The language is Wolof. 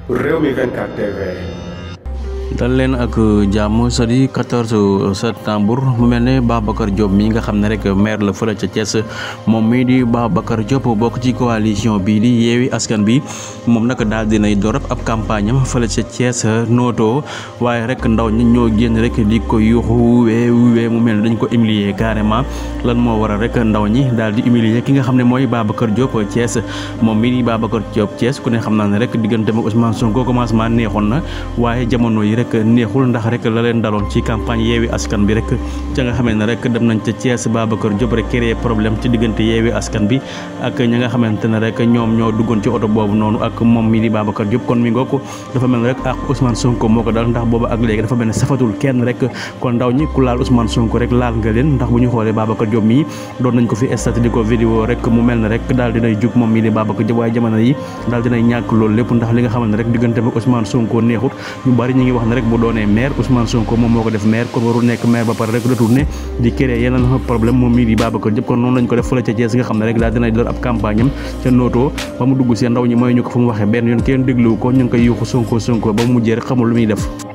Rewmi 24 TV. dal leen ak jàmm sadi 14 septembre mu mel ne Babacar Diop mi nga xam ne rek maire la fële ca Thiès moom mii di Babacar Diop bokk ci coalition bii di Yewwi Askan Bi moom nag daal dinay door ab campagne am fële ca Thiès noto waaye rek ndaw ñi ñoo génn rek di ko yuuxu wee mu mel ne dañ ko humilier carrément lan moo waral rek ndaw ñi daal di humilier ki nga xam ne mooy Babacar Diop Thiès moom mii di Babacar Diop Thiès ku ne xam naa ne rek diggante ak Ousmane Sonko commencement neexoon na waaye jamono yi rek neexul ndax rek la leen daloon ci campagne Yewwi Askan Bi rek ca nga xamee ne rek dem nañ ca Thiès Babacar Diop rek créé problème ci diggante Yewwi Askan Bi ak ñi nga xamante ne rek ñoom ñoo duggoon ci oto boobu noonu ak moom mi di Babacar Diop kon mi ngook dafa mel ne rek ak Ousmane Sonko moo ko dal ndax boobu ak léegi dafa mel ne safatul kenn rek kon ndaw ñi ku laal Ousmane Sonko rek laal nga leen ndax bu ñu xoolee Babacar Diop mii doon nañ ko fi statut di ko vidéo rek mu mel ne rek daal dinay jug moom mi di Babacar Diop waaye jamono yi daal dinay ñàkk loolu lépp ndax li nga xamante ne rek diggante ak Ousmane Sonko neexut ñu bari ñi ngi wax ne rek bu doonee maire Ousmane Sonko moom moo ko def maire kon warul nekk maire ba pare rek retourné di créer yeneen problème moom mii di Babacar Diop kon noonu lañ ko def fële ca Thiès nga xam ne rek daal dinay door ab campagne am ca noto ba mu dugg si ndaw ñi mooy ñu ko fu mu waxee benn yoon kenn dégluwu ko ñu ngi koy yuuxu Sonko ba mu mujjee rek xamul lu muy def